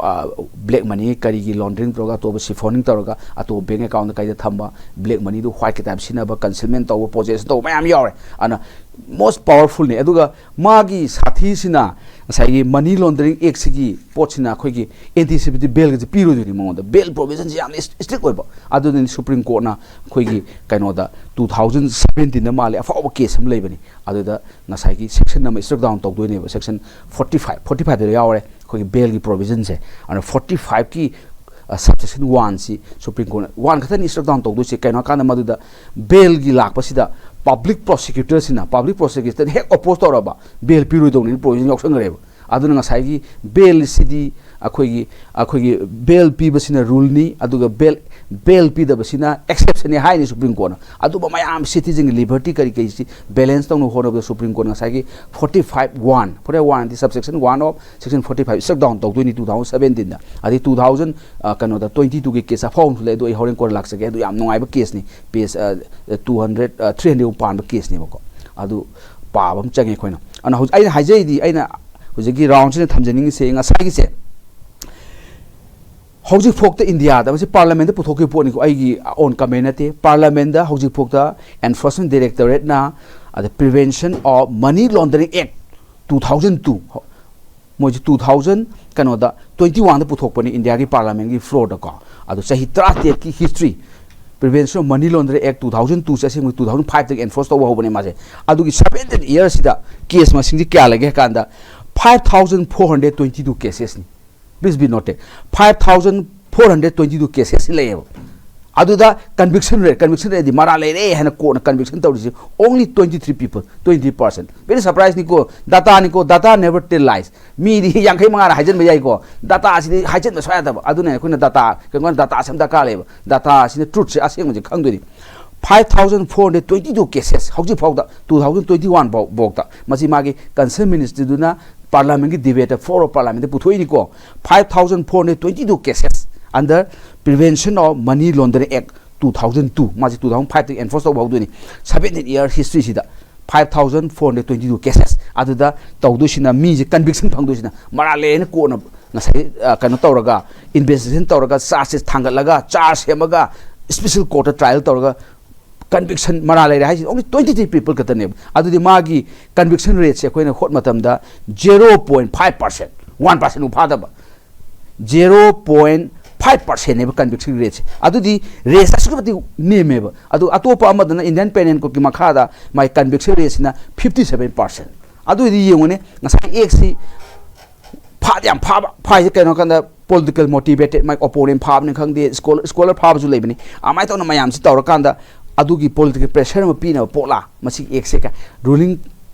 ꯑ, black money ꯀꯔꯤꯒꯤ laundering ꯇꯧꯔꯒ, ꯑꯇꯣꯞꯄ siphoning ꯇꯧꯔꯒ, ꯑꯇꯣꯞꯄ bank account ꯀꯩꯗ ꯊꯝꯕ, black money ꯗꯨ white ꯀꯤ type ꯁꯤꯖꯤꯟꯅꯕ, concealment ꯇꯧꯕ, possession ꯇꯧꯕ ꯃꯌꯥꯝ ꯌꯥꯎꯔꯦ꯫ ꯑꯗꯨꯅ most powerful ꯅꯤ꯫ ꯑꯗꯨꯒ ꯃꯥꯒꯤ ꯁꯥꯊꯤꯁꯤꯅ ꯉꯁꯥꯏꯒꯤ money laundering act ꯁꯤꯒꯤ ꯄꯣꯠꯁꯤꯅ ꯑꯩꯈꯣꯏꯒꯤ anticipated bail ꯒꯁꯦ ꯄꯤꯔꯣꯏꯗꯣꯏꯅꯤ ꯃꯉꯣꯟꯗ꯫ Bail provision ꯁꯤ ꯌꯥꯝꯅ strict ꯑꯣꯏꯕ꯫ ꯑꯗꯨꯅꯅꯤ Supreme Court ꯅ ꯑꯩꯈꯣꯏꯒꯤ ꯀꯩꯅꯣꯗ two thousand seventeen ꯗ ꯃꯥꯜꯂꯦ, ꯑꯐꯥꯎꯕ case ꯑꯃ ꯂꯩꯕꯅꯤ, ꯑꯗꯨꯗ ꯉꯁꯥꯏꯒꯤ section ꯑꯃ struck down ꯇꯧꯗꯣꯏꯅꯦꯕ, section forty five, forty five ꯗ ꯌꯥꯎꯔꯦ ꯑꯩꯈꯣꯏꯒꯤ bail ꯒꯤ provision ꯁꯦ꯫ ꯑꯗꯨꯅ forty five ꯀꯤ subsection one ꯁꯤ Supreme Court ꯅ one ꯈꯛꯇꯅꯤ struck down ꯇꯧꯗꯣꯏꯁꯦ꯫ ꯀꯩꯅꯣ ꯍꯥꯏꯀꯥꯟꯗ ꯃꯗꯨꯗ bail ꯒꯤ ꯂꯥꯛꯄꯁꯤꯗ public prosecutor ꯁꯤꯅ, public prosecutor ꯅ ꯍꯦꯛ oppose ꯇꯧꯔꯕ bail ꯄꯤꯔꯣꯏꯗꯧꯅꯤ provision ꯌꯥꯎꯁꯟꯈ꯭ꯔꯦꯕ꯫ ꯑꯗꯨꯅ ꯉꯁꯥꯏꯒꯤ bail ꯁꯤꯗꯤ ꯑꯩꯈꯣꯏꯒꯤ, ꯑꯩꯈꯣꯏꯒꯤ bail ꯄꯤꯕꯁꯤꯅ rule ꯅꯤ, ꯑꯗꯨꯒ bail, bail ꯄꯤꯗꯕꯁꯤꯅ exception ꯅꯤ ꯍꯥꯏꯅꯤ Supreme Court ꯅ꯫ ꯑꯗꯨꯝꯕ ꯃꯌꯥꯝ citizen ꯒꯤ liberty ꯀꯔꯤ ꯀꯔꯤꯁꯤ balance ꯇꯧꯅꯕ ꯍꯣꯠꯅꯕꯗ Supreme Court ꯅ ꯉꯁꯥꯏꯒꯤ forty five one, forty five one D subsection one of section forty five struck down ꯇꯧꯗꯣꯏꯅꯤ two thousand seventeen ꯗ꯫ ꯑꯗꯩ two thousand, ꯑ, ꯀꯩꯅꯣꯗ twenty two ꯒꯤ case ꯑꯐꯥꯎꯕ ꯑꯃꯁꯨ ꯂꯩ, ꯑꯗꯨ ꯑꯩ ꯍꯣꯔꯦꯟ ꯀꯣꯟꯅ ꯂꯥꯛꯆꯒꯦ꯫ ꯑꯗꯨ ꯌꯥꯝ ꯅꯨꯡꯉꯥꯏꯕ case ꯅꯤ, page, ꯑ, two hundred, ꯑ, three hundred ꯃꯨꯛ ꯄꯥꯟꯕ case ꯅꯦꯕꯀꯣ꯫ ꯑꯗꯨ ꯄꯥꯕ ꯑꯃ ꯆꯪꯉꯦ ꯑꯩꯈꯣꯏꯅ꯫ ꯑꯗꯨꯅ ꯍꯧꯖꯤꯛ ꯑꯩꯅ ꯍꯥꯏꯖꯩꯗꯤ, ꯑꯩꯅ ꯍꯧꯖꯤꯛꯀꯤ round ꯁꯤꯗ ꯊꯝꯖꯅꯤꯡꯉꯤꯁꯦ ꯉꯁꯥꯏꯒꯤꯁꯦ, ꯍꯧꯖꯤꯛꯐꯥꯎꯗ ꯏꯟꯗꯤꯌꯥꯗ, ꯃꯁꯤ parliament ꯇ ꯄꯨꯊꯣꯛꯈꯤꯕ ꯄꯣꯠꯅꯤꯀꯣ, ꯑꯩꯒꯤ own comment ꯅꯠꯇꯦ, parliament ꯇ ꯍꯧꯖꯤꯛꯐꯥꯎꯗ Enforcement Directorate ꯅ ꯑꯗ Prevention of Money Laundering Act two thousand two, ꯃꯣꯏꯁꯦ two thousand, ꯀꯩꯅꯣꯗ, twenty one ꯗ ꯄꯨꯊꯣꯛꯄꯅꯤ ꯏꯟꯗꯤꯌꯥꯒꯤ parliament ꯀꯤ floor ꯗꯀꯣ꯫ ꯑꯗꯣ ꯆꯍꯤ ꯇꯔꯥꯇꯔꯦꯠꯀꯤ history, Prevention of Money Laundering Act two thousand two ꯁꯦ ꯑꯁꯦꯡꯕ two thousand five ꯗꯒꯤ enforce ꯇꯧꯕ ꯍꯧꯕꯅꯦ ꯃꯥꯁꯦ꯫ ꯑꯗꯨꯒꯤ seventeen years ꯁꯤꯗ case ꯃꯁꯤꯡꯁꯦ ꯀꯌꯥ ꯂꯩꯒꯦ ꯍꯥꯏ ꯀꯥꯟꯗ five thousand four hundred twenty two cases ꯅꯤ꯫ Please be noted, five thousand four hundred twenty two cases ꯁꯤ ꯂꯩꯌꯦꯕ꯫ ꯑꯗꯨꯗ conviction rate, conviction rate ꯗꯤ ꯃꯔꯥ ꯂꯩꯔꯦ ꯍꯥꯏꯅ court ꯅ conviction ꯇꯧꯔꯤꯁꯤ only twenty three people, twenty three percent꯫ Very surprise ꯅꯤꯀꯣ, data ꯅꯤꯀꯣ, data never tell lies꯫ ꯃꯤꯗꯤ ꯌꯥꯡꯈꯩ ꯃꯉꯥꯅ ꯍꯥꯏꯖꯟꯕ ꯌꯥꯏꯀꯣ, data ꯁꯤꯗꯤ ꯍꯥꯏꯖꯟꯕ ꯁꯨꯡꯌꯥ ꯌꯥꯗꯕ꯫ ꯑꯗꯨꯅ ꯑꯩꯈꯣꯏꯅ data, ꯀꯩꯅꯣ, data ꯁꯦ ꯌꯥꯝ ꯗꯔꯀꯥꯔ ꯂꯩꯌꯦꯕ꯫ Data ꯁꯤꯅ truth ꯁꯦ ꯑꯁꯦꯡꯕꯁꯦ ꯈꯪꯗꯣꯏꯅꯤ꯫ Five thousand four hundred twenty two cases ꯍꯧꯖꯤꯛ ꯐꯥꯎꯗ, two thousand twenty one ꯐꯥꯎ, ꯐꯥꯎꯗ ꯃꯁꯤ ꯃꯥꯒꯤ concerned ministry ꯗꯨꯅ parliament ꯀꯤ debate ꯇ, floor of parliament ꯇ ꯄꯨꯊꯣꯛꯏꯅꯤꯀꯣ꯫ Five thousand four hundred twenty two cases under Prevention of Money Laundering Act two thousand two, ꯃꯥꯁꯤ two thousand five ꯇꯒꯤ enforce ꯇꯧꯕ ꯍꯧꯗꯣꯏꯅꯤ꯫ Seventeen year history ꯁꯤꯗ five thousand four hundred twenty two cases꯫ ꯑꯗꯨꯗ ꯇꯧꯗꯣꯏꯁꯤꯅ, ꯃꯤꯁꯦ conviction ꯐꯪꯗꯣꯏꯁꯤꯅ ꯃꯔꯥ ꯂꯩ ꯍꯥꯏꯅ court ꯅ ꯉꯁꯥꯏ, ꯑ, ꯀꯩꯅꯣ ꯇꯧꯔꯒ, investigation ꯇꯧꯔꯒ, charge ꯁꯦ ꯊꯥꯡꯒꯠꯂꯒ, charge ꯁꯦꯝꯃꯒ, special court ꯇ trial ꯇꯧꯔꯒ ꯀꯟꯚꯤꯛꯁꯟ ꯃꯔꯥ ꯂꯩꯔꯦ ꯍꯥꯏꯁꯤ only twenty three people ꯈꯛꯇꯅꯦꯕ꯫ ꯑꯗꯨꯗꯤ ꯃꯥꯒꯤ ꯀꯟꯚꯤꯛꯁꯟ ꯔꯦꯠꯁꯦ ꯑꯩꯈꯣꯏꯅ ꯍꯣꯠ ꯃꯇꯝꯗ zero point five percent, one percent ꯐꯥꯗꯕ, zero point five percentꯅꯦꯕ ꯀꯟꯚꯤꯛꯁꯟ ꯔꯦꯠꯁꯦ꯫ ꯑꯗꯨꯗꯤ ꯔꯦꯠꯁ ꯑꯁꯨꯛꯀꯤ ꯃꯇꯤꯛ ꯅꯦꯝꯃꯦꯕ꯫ ꯑꯗꯨ ꯑꯇꯣꯞꯄ ꯑꯃꯗꯅ ꯏꯟꯗꯤꯌꯟ ꯄꯦꯅꯦꯜ ꯀꯣꯗꯀꯤ ꯃꯈꯥꯗ ꯃꯥꯒꯤ ꯀꯟꯚꯤꯛꯁꯟ ꯔꯦꯠꯁꯤꯅ fifty seven percent꯫ ꯑꯗꯨ ꯑꯣꯏꯗꯤ ꯌꯦꯡꯉꯨꯅꯦ, ꯉꯁꯥꯏ ꯑꯦꯛꯁꯤ ꯐꯥꯗꯤ ꯌꯥꯝ ꯐꯥꯕ, ꯐꯥꯏꯁꯦ ꯀꯩꯅꯣ ꯍꯥꯏ ꯀꯥꯟꯗ political motivated, ꯃꯥꯏ opponent ꯐꯥꯕꯅꯤ ꯈꯪꯗꯦ, scholar, scholar ꯐꯥꯕꯁꯨ ꯂꯩꯕꯅꯤ꯫ ꯑꯗꯨꯃꯥꯏꯅ ꯇꯧꯅ ꯃꯌꯥꯝꯁꯤ ꯇꯧꯔꯀꯥꯟꯗ ꯑꯗꯨꯒꯤ political pressure ꯑꯃ ꯄꯤꯅꯕ ꯄꯣꯠꯂꯥ ꯃꯁꯤꯒꯤ ꯑꯦꯛꯁꯦ? ꯀ-, ruling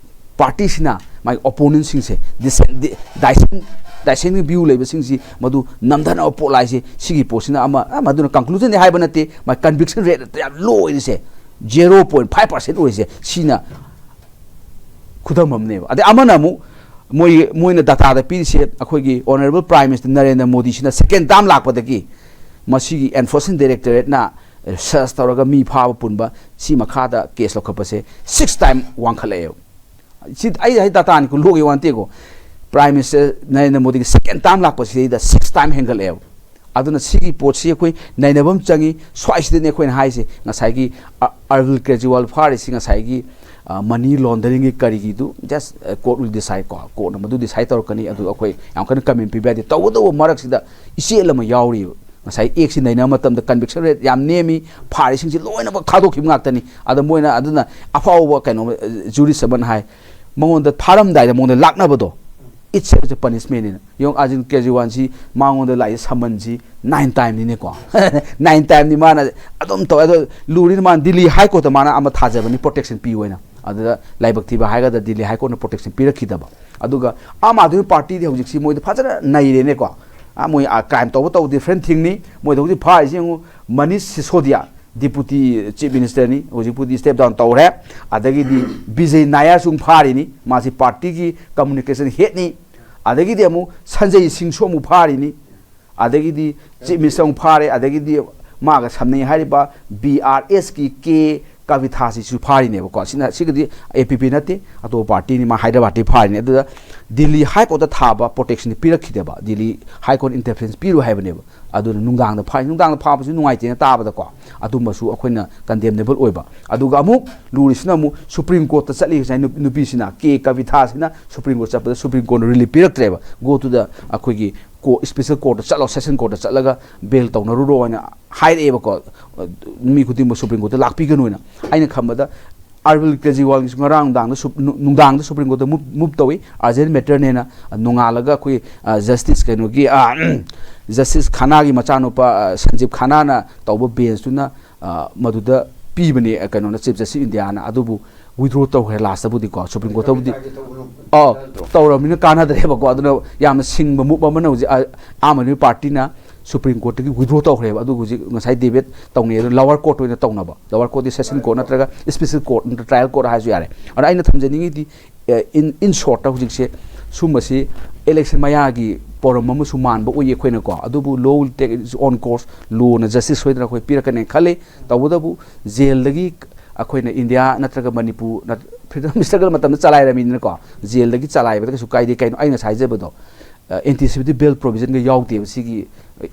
partyꯁꯤꯅ ꯃꯥꯒꯤ opponentꯁꯤꯡꯁꯦ, dissent, di-, dissent, dissenting view ꯂꯩꯕꯁꯤꯡꯁꯤ ꯃꯗꯨ ꯅꯝꯊꯅꯕ ꯄꯣꯠꯂꯥ ꯍꯥꯏꯁꯦ, ꯁꯤꯒꯤ ꯄꯣꯠꯁꯤꯅ ꯑꯃ, ꯑ, ꯃꯗꯨꯅ conclusionꯗꯤ ꯍꯥꯏꯕ ꯅꯠꯇꯦ, ꯃꯥꯒꯤ conviction rate ꯌꯥꯝ low ꯑꯣꯏꯔꯤꯁꯦ, zero point five percent ꯑꯣꯏꯔꯤꯁꯦ, ꯁꯤꯅ ꯈꯨꯗꯝ ꯑꯃꯅꯦꯕ꯫ ꯑꯗꯩ ꯑꯃꯅ ꯑꯃꯨꯛ ꯃꯣꯏ, ꯃꯣꯏꯅ dataꯗ ꯄꯤꯔꯤꯁꯦ, ꯑꯩꯈꯣꯏꯒꯤ Honourable Prime Minister Narendra ꯃꯣꯗꯤꯁꯤꯅ second term ꯂꯥꯛꯄꯗꯒꯤ ꯃꯁꯤꯒꯤ Enforcement Directorateꯅ search ꯇꯧꯔꯒ ꯃꯤ ꯐꯥꯕ ꯄꯨꯟꯕ, ꯁꯤ ꯃꯈꯥꯗ case ꯂꯧꯈꯠꯄꯁꯦ six time ꯋꯥꯡꯈꯠꯂꯛꯑꯦꯕ꯫ ꯁꯤ ꯑꯩ ꯍꯥꯏ dataꯅꯤ, ꯀꯣ, ꯂꯣꯛꯒꯤ ꯋꯥ ꯅꯠꯇꯦꯀꯣ꯫ Prime Minister ꯅꯔꯦꯟꯗ꯭ꯔ ꯃꯣꯗꯤꯒꯤ second term ꯂꯥꯛꯄꯁꯤꯗꯩꯗ six time ꯍꯦꯟꯒꯠꯂꯛꯑꯦꯕ꯫ ꯑꯗꯨꯅ ꯁꯤꯒꯤ ꯄꯣꯠꯁꯤ ꯑꯩꯈꯣꯏ ꯅꯩꯅꯕ ꯑꯃ ꯆꯪꯉꯤ꯫ ꯁ꯭ꯋꯥꯏꯁꯤꯗꯅꯦ ꯑꯩꯈꯣꯏꯅ ꯍꯥꯏꯁꯦ, ꯉꯁꯥꯏꯒꯤ ꯑ-, ꯑꯔꯕꯤꯟ ꯀꯦꯖꯔꯤꯋꯥꯜ ꯐꯥꯔꯤꯁꯤ ꯉꯁꯥꯏꯒꯤ, ꯑ, money launderingꯒꯤ ꯀꯔꯤꯒꯤꯗꯨ just, ꯑ, court will decide ꯀꯣ, courtꯅ ꯃꯗꯨ decide ꯇꯧꯔꯛꯀꯅꯤ꯫ ꯑꯗꯨ ꯑꯩꯈꯣꯏ ꯌꯥꯝ ꯀꯟꯅ comment ꯄꯤꯕ ꯌꯥꯗꯦ꯫ ꯇꯧꯕꯇꯕꯨ ꯃꯔꯛꯁꯤꯗ ꯏꯆꯦꯜ ꯑꯃ ꯌꯥꯎꯔꯤꯕ꯫ ꯉꯁꯥꯏ ꯑꯦꯛꯁꯤ ꯅꯩꯅꯕ ꯃꯇꯝꯗ conviction rate ꯌꯥꯝ ꯅꯦꯝꯃꯤ, ꯐꯥꯔꯤꯁꯤꯡꯁꯤ ꯂꯣꯏꯅꯃꯛ ꯊꯥꯗꯣꯛꯈꯤꯕ ꯉꯥꯛꯇꯅꯤ꯫ ꯑꯗ ꯃꯣꯏꯅ ꯑꯗꯨꯅ ꯑꯐꯥꯎꯕ ꯀꯩꯅꯣ, ꯑ, jurist ꯑꯃꯅ ꯍꯥꯏ, ꯃꯉꯣꯟꯗ ꯐꯥꯔꯝꯗꯥꯏꯗ ꯃꯉꯣꯟꯗ ꯂꯥꯛꯅꯕꯗꯣ, it's a punishmentꯅꯤꯅ꯫ ꯌꯦꯡꯉꯣ, ꯑꯔꯕꯤꯟ ꯀꯦꯖꯔꯤꯋꯥꯜꯁꯤ ꯃꯉꯣꯟꯗ ꯂꯥꯛꯏ summonsꯁꯤ nine timeꯅꯤꯅꯦꯀꯣ꯫ Nine timeꯅꯤ ꯃꯥꯅ ꯑꯗꯨꯝ ꯇꯧꯋꯦ꯫ ꯑꯗꯣ ꯂꯨꯔꯤꯅ ꯃꯥꯅ Delhi High Courtꯇ ꯃꯥꯅ ꯑꯃ ꯊꯥꯖꯕꯅꯤ protection ꯄꯤꯌꯨ ꯍꯥꯏꯅ꯫ ꯑꯗꯨꯗ ꯂꯥꯏꯕꯛ ꯊꯤꯕ ꯍꯥꯏꯒꯗ꯭ꯔꯥ, Delhi High Courtꯅ protection ꯄꯤꯔꯛꯈꯤꯗꯕ꯫ ꯑꯗꯨꯒ ꯑꯥꯝ ꯑꯥꯗꯃꯤ ꯄꯥꯔꯇꯤꯗꯤ ꯍꯧꯖꯤꯛꯁꯤ ꯃꯣꯏꯗ ꯐꯖꯅ ꯅꯩꯔꯦꯅꯦꯀꯣ꯫ ꯑ, ꯃꯣꯏ, ꯑ, crime ꯇꯧꯕ ꯇꯧꯕ different thingꯅꯤ꯫ ꯃꯣꯏꯗ ꯍꯧꯖꯤꯛ ꯐꯥꯔꯤꯁꯤ ꯌꯦꯡꯉꯨ, ꯃꯅꯤꯁ ꯁꯤꯁꯣꯗꯤꯌꯥ, Deputy Chief Ministerꯅꯤ, ꯍꯧꯖꯤꯛꯄꯨꯗꯤ step down ꯇꯧꯔꯦ꯫ ꯑꯗꯒꯤꯗꯤ ꯕꯤꯖꯦ ꯅꯥꯌꯔꯁꯨ ꯑꯃꯨꯛ ꯐꯥꯔꯤꯅꯤ, ꯃꯥꯁꯤ ꯄꯥꯔꯇꯤꯒꯤ communication headꯅꯤ꯫ ꯑꯗꯒꯤꯗꯤ ꯑꯃꯨꯛ ꯁꯟꯖꯩ ꯁꯤꯡꯁꯨ ꯑꯃꯨꯛ ꯐꯥꯔꯤꯅꯤ꯫ ꯑꯗꯒꯤꯗꯤ Chief Minister ꯑꯃꯨꯛ ꯐꯥꯔꯦ꯫ ꯑꯗꯒꯤꯗꯤ ꯃꯥꯒ ꯁꯝꯅꯩ ꯍꯥꯏꯔꯤꯕ ꯕꯤ ꯑꯥꯔ ꯑꯦꯁꯀꯤ ꯀꯦ ꯀꯕꯤꯊꯥꯁꯤꯁꯨ ꯐꯥꯔꯤꯅꯦꯕꯀꯣ꯫ ꯁꯤꯅ, ꯁꯤꯒꯗꯤ ꯑꯦ ꯄꯤ ꯄꯤ ꯅꯠꯇꯦ, ꯑꯇꯣꯞꯄ ꯄꯥꯔꯇꯤꯅꯤ, ꯃꯥ ꯍꯥꯏꯗ꯭ꯔꯕꯥꯗꯇꯒꯤ ꯐꯥꯔꯤꯅꯦ꯫ ꯑꯗꯨꯗ ꯗꯤꯜꯂꯤ ꯍꯥꯏ ꯀꯣꯔꯠꯇ ꯊꯥꯕ ꯄ꯭ꯔꯣꯇꯦꯛꯁꯟꯗꯤ ꯄꯤꯔꯛꯈꯤꯗꯦꯕ, ꯗꯤꯜꯂꯤ ꯍꯥꯏ ꯀꯣꯔꯠ ꯏꯟꯇꯔꯐꯤꯌꯔꯦꯟꯁ ꯄꯤꯔꯣꯏ ꯍꯥꯏꯕꯅꯦꯕ꯫ ꯑꯗꯨꯅ ꯅꯨꯡꯗꯥꯡꯗ ꯐꯥꯏ꯫ ꯅꯨꯡꯗꯥꯡꯗ ꯐꯥꯕꯁꯤ ꯅꯨꯡꯉꯥꯏꯇꯦꯅ ꯇꯥꯕꯗꯀꯣ, ꯑꯗꯨꯝꯕꯁꯨ ꯑꯩꯈꯣꯏꯅ ꯀꯟꯗꯦꯝꯅꯦꯕꯜ ꯑꯣꯏꯕ꯫ ꯑꯗꯨꯒ ꯑꯃꯨꯛ ꯂꯨꯔꯤꯁꯤꯅ ꯑꯃꯨꯛ ꯁꯨꯄ꯭ꯔꯤꯝ ꯀꯣꯔꯠꯇ ꯆꯠꯂꯤ ꯉꯁꯥꯏ ꯅꯨ-, ꯅꯨꯄꯤꯁꯤꯅ, ꯀꯦ ꯀꯕꯤꯊꯥꯁꯤꯅ ꯁꯨꯄ꯭ꯔꯤꯝ ꯀꯣꯔꯠ ꯆꯠꯄꯗ ꯁꯨꯄ꯭ꯔꯤꯝ ꯀꯣꯔꯠꯅ ꯔꯤꯂꯤꯐ ꯄꯤꯔꯛꯇ꯭ꯔꯦꯕ꯫ Go to the, ꯑꯩꯈꯣꯏꯒꯤ ꯀꯣ-, ꯁ꯭ꯄꯦꯁꯦꯜ ꯀꯣꯔꯠꯇ ꯆꯠꯂꯣ, ꯁꯦꯁꯟ ꯀꯣꯔꯠꯇ ꯆꯠꯂꯒ ꯕꯦꯜ ꯇꯧꯅꯔꯨꯔꯣ ꯍꯥꯏꯅ ꯍꯥꯏꯔꯛꯑꯦꯕꯀꯣ꯫ ꯃꯤ ꯈꯨꯗꯤꯡꯃꯛ ꯁꯨꯄ꯭ꯔꯤꯝ ꯀꯣꯔꯠꯇ ꯂꯥꯛꯄꯤꯒꯅꯨꯅ꯫ ꯑꯩꯅ ꯈꯟꯕꯗ ꯑꯔꯕꯤꯟ ꯀꯦꯖꯔꯤꯋꯥꯜꯒꯤꯁꯨ ꯉꯔꯥꯡ ꯅꯨꯡꯗꯥꯡꯗ ꯁꯨꯞ-, ꯅꯨ-, ꯅꯨꯡꯗꯥꯡꯗ ꯁꯨꯄ꯭ꯔꯤꯝ ꯀꯣꯔꯠꯇ ꯃꯨꯞ-, ꯃꯨꯞ ꯇꯧꯏ, ꯑꯔꯖꯦꯟ ꯃꯦꯇꯔꯅꯦꯅ꯫ ꯅꯣꯡꯉꯥꯜꯂꯒ ꯑꯩꯈꯣꯏ, ꯑ, ꯖꯁꯇꯤꯁ ꯀꯩꯅꯣꯒꯤ, ꯑ, ꯖꯁꯇꯤꯁ ꯈꯥꯅꯥꯒꯤ ꯃꯆꯥꯅꯨꯄꯥ, ꯑ, ꯁꯟꯖꯤꯞ ꯈꯥꯅꯥꯅ ꯇꯧꯕ ꯕꯦꯟꯁꯇꯨꯅ, ꯑ, ꯃꯗꯨꯗ ꯄꯤꯕꯅꯦ, ꯑ, ꯀꯩꯅꯣꯅ, ꯆꯤꯐ ꯖꯁꯇꯤꯁ ꯏꯟꯗꯤꯌꯥꯅ꯫ ꯑꯗꯨꯕꯨ ꯋꯤꯗ꯭ꯔꯣ ꯇꯧꯈ꯭ꯔꯦ ꯂꯥꯁꯇꯕꯨꯗꯤꯀꯣ, ꯁꯨꯄ꯭ꯔꯤꯝ ꯀꯣꯔꯠꯇꯕꯨꯗꯤ꯫ ꯑꯧ, ꯇꯧꯔꯕꯅꯤꯅ ꯀꯥꯟꯅꯗ꯭ꯔꯦꯕꯀꯣ꯫ ꯑꯗꯨꯅ ꯌꯥꯝꯅ ꯁꯤꯡꯕ ꯃꯨꯞ ꯑꯃꯅ ꯍꯧꯖꯤꯛ, ꯑ, ꯑꯥꯝ ꯑꯥꯗꯃꯤ ꯄꯥꯔꯇꯤꯅ ꯁꯨꯄ꯭ꯔꯤꯝ ꯀꯣꯔꯠꯇꯒꯤ ꯋꯤꯗ꯭ꯔꯣ ꯇꯧꯈ꯭ꯔꯦꯕ꯫ ꯑꯗꯨꯒ ꯍꯧꯖꯤꯛ ꯉꯁꯥꯏ ꯗꯤꯕꯦꯠ ꯇꯧꯅꯩ, ꯑꯗꯨ ꯂꯋꯔ ꯀꯣꯔꯠ ꯑꯣꯏꯅ ꯇꯧꯅꯕ꯫ ꯂꯋꯔ ꯀꯣꯔꯠꯇꯤ ꯁꯦꯁꯟ ꯀꯣꯔꯠ ꯅꯠꯇ꯭ꯔꯒ ꯁ꯭ꯄꯦꯁꯦꯜ ꯀꯣꯔꯠ ꯅꯠꯇ꯭ꯔꯒ ꯇ꯭ꯔꯥꯏꯌꯦꯜ ꯀꯣꯔꯠ ꯍꯥꯏꯔꯁꯨ ꯌꯥꯔꯦ꯫ ꯑꯗ ꯑꯩꯅ ꯊꯝꯖꯅꯤꯡꯉꯤꯗꯤ, ꯑꯦ, in, in short ꯍꯧꯖꯤꯛꯁꯦ ꯁꯨꯝꯕꯁꯤ ꯏꯂꯦꯛꯁꯟ ꯃꯌꯥꯒꯤ ꯄ꯭ꯔꯣꯕ꯭ꯂꯦꯝ ꯑꯃꯁꯨ ꯃꯥꯟꯕ ꯎꯏ ꯑꯩꯈꯣꯏꯅꯀꯣ꯫ ꯑꯗꯨꯕꯨ law will take its own course, ꯂꯣꯅ ꯖꯁꯇꯤꯁ ꯁꯣꯏꯗꯅ ꯑꯩꯈꯣꯏ ꯄꯤꯔꯛꯀꯅꯤ ꯈꯜꯂꯤ꯫ ꯇꯧꯕꯇꯕꯨ ꯖꯦꯜꯗꯒꯤ ꯑꯩꯈꯣꯏꯅ ꯏꯟꯗꯤꯌꯥ ꯅꯠꯇ꯭ꯔꯒ ꯃꯅꯤꯄꯨꯔ ꯅꯠ-, ꯐ꯭ꯔꯤꯗꯝ ꯁ꯭ꯇ꯭ꯔꯒꯜ ꯃꯇꯝꯗ ꯆꯂꯥꯏꯔꯝꯃꯤꯗꯅꯀꯣ, ꯖꯦꯜꯗꯒꯤ ꯆꯂꯥꯏꯕꯗ ꯀꯩꯁꯨ ꯀꯥꯏꯗꯦ꯫ ꯀꯩꯅꯣ ꯑꯩ ꯉꯁꯥꯏ ꯍꯥꯏꯖꯕꯗꯣ, ꯑꯦꯟꯇꯤꯁꯤꯄꯦꯇꯤꯚ ꯕꯦꯜ ꯄ꯭ꯔꯣꯕꯤꯖꯟꯒ ꯌꯥꯎꯗꯦꯕ ꯁꯤꯒꯤ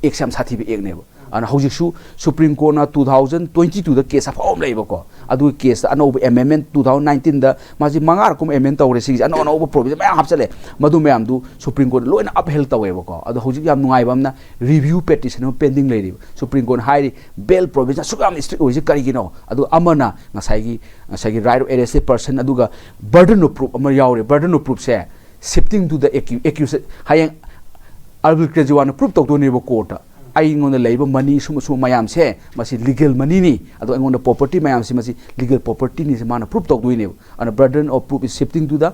ꯑꯦꯛꯁꯦ ꯌꯥꯝ ꯁꯥꯊꯤꯕ ꯑꯦꯛꯅꯦꯕ꯫ ꯑꯗꯨꯅ ꯍꯧꯖꯤꯛꯁꯨ ꯁꯨꯄ꯭ꯔꯤꯝ ꯀꯣꯔꯠꯅ two thousand twenty twoꯗ ꯀꯦꯁ ꯑꯐꯕ ꯑꯃ ꯂꯩꯕꯀꯣ, ꯑꯗꯨꯒꯤ ꯀꯦꯁꯇ ꯑꯅꯧꯕ ꯑꯦꯃꯦꯟꯃꯦꯟ two thousand nineteenꯗ ꯃꯥꯁꯤ ꯃꯉꯥꯔꯛ ꯀꯨꯝꯕ ꯑꯦꯃꯦꯟ ꯇꯧꯔꯦ꯫ ꯁꯤꯒꯤꯁꯦ ꯑꯅꯧ ꯑꯅꯧꯕ ꯄ꯭ꯔꯣꯕꯤꯖꯟ ꯃꯌꯥꯝ ꯍꯥꯞꯆꯜꯂꯦ, ꯃꯗꯨ ꯃꯌꯥꯝꯗꯨ ꯁꯨꯄ꯭ꯔꯤꯝ ꯀꯣꯔꯠꯅ ꯂꯣꯏꯅ ꯑꯞꯍꯦꯜ ꯇꯧꯋꯦꯕꯀꯣ꯫ ꯑꯗꯣ ꯍꯧꯖꯤꯛ ꯌꯥꯝ ꯅꯨꯡꯉꯥꯏꯕ ꯑꯃꯅ ꯔꯤꯚ꯭ꯌꯨ ꯄꯦꯇꯤꯁꯟ ꯑꯃ ꯄꯦꯟꯗꯤꯡ ꯂꯩꯔꯤꯕ꯫ ꯁꯨꯄ꯭ꯔꯤꯝ ꯀꯣꯔꯠꯅ ꯍꯥꯏꯔꯤ ꯕꯦꯜ ꯄ꯭ꯔꯣꯕꯤꯖꯟ ꯑꯁꯨꯛ ꯌꯥꯝꯅ ꯏꯁꯇ꯭ꯔꯤꯛ ꯑꯣꯏꯔꯤꯁꯦ ꯀꯔꯤꯒꯤꯅꯣ? ꯑꯗꯨꯒ ꯑꯃꯅ ꯉꯁꯥꯏꯒꯤ, ꯉꯁꯥꯏꯒꯤ right of arrested person ꯑꯗꯨꯒ burden of proof ꯑꯃ ꯌꯥꯎꯔꯤ꯫ Burden of proofꯁꯦ shifting to the accu-, accused, ꯍꯌꯦꯡ ꯑꯔꯕꯤꯟ ꯀꯦꯖꯔꯤꯋꯥꯜꯅ ꯄ꯭ꯔꯨꯞ ꯇꯧꯗꯣꯏꯅꯦꯕ ꯀꯣꯔꯠꯇ, ꯑꯩꯉꯣꯟꯗ ꯂꯩꯔꯤꯕ ꯃꯅꯤ ꯁꯨꯝꯕ ꯁꯨꯝꯕ ꯃꯌꯥꯝꯁꯦ ꯃꯁꯤ ꯂꯤꯒꯦꯜ ꯃꯅꯤꯅꯤ, ꯑꯗꯣ ꯑꯩꯉꯣꯟꯗ ꯄ꯭ꯔꯣꯄꯔꯇꯤ ꯃꯌꯥꯝꯁꯤ ꯃꯁꯤ ꯂꯤꯒꯦꯜ ꯄ꯭ꯔꯣꯄꯔꯇꯤꯅꯤꯁꯦ ꯃꯥꯅ ꯄ꯭ꯔꯨꯞ ꯇꯧꯗꯣꯏꯅꯦꯕ꯫ ꯑꯗꯨꯅ burden of proof is shifting to the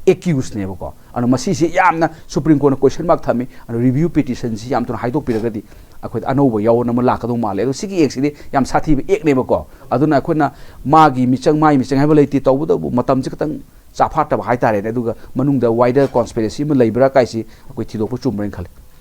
accusedꯅꯦꯕꯀꯣ꯫ ꯑꯗꯨꯅ ꯃꯁꯤꯁꯦ ꯌꯥꯝꯅ ꯁꯨꯄ꯭ꯔꯤꯝ ꯀꯣꯔꯠꯅ ꯀꯣꯏꯁꯟ ꯃꯥꯔꯛ ꯊꯝꯃꯤ꯫ ꯑꯗꯨꯅ ꯔꯤꯚ꯭ꯌꯨ ꯄꯤꯇꯤꯁꯟꯁꯤ ꯌꯥꯝ ꯊꯨꯅ ꯍꯥꯏꯗꯣꯛꯄꯤꯔꯒꯗꯤ ꯑꯩꯈꯣꯏꯗ ꯑꯅꯧꯕ ꯌꯥꯎꯅ ꯑꯃ ꯂꯥꯛꯀꯗꯧ ꯃꯥꯜꯂꯦ꯫ ꯑꯗꯣ ꯁꯤꯒꯤ ꯑꯦꯛꯁꯤꯗꯤ ꯌꯥꯝ ꯁꯥꯊꯤꯕ ꯑꯦꯛꯅꯦꯕꯀꯣ꯫ ꯑꯗꯨꯅ ꯑꯩꯈꯣꯏꯅ ꯃꯥꯒꯤ ꯃꯤꯆꯪ, ꯃꯥꯒꯤ ꯃꯤꯆꯪ ꯍꯥꯏꯕ ꯂꯩꯇꯦ, ꯇꯧꯕꯇꯕꯨ ꯃꯇꯝꯁꯦ ꯈꯤꯇꯪ ꯆꯥꯐꯥꯠꯇꯕ ꯍꯥꯏꯇꯥꯔꯦꯅꯦ꯫ ꯑꯗꯨꯒ ꯃꯅꯨꯡꯗ wider conspiracy ꯑꯃ ꯂꯩꯕ꯭ꯔꯥ ꯀꯥꯏꯁꯤ ꯑꯩꯈꯣꯏ ꯊꯤꯗꯣꯛꯄ ꯆꯨꯝꯕ꯭ꯔꯥ ꯍꯥꯏꯅ ꯈꯜꯂꯤ꯫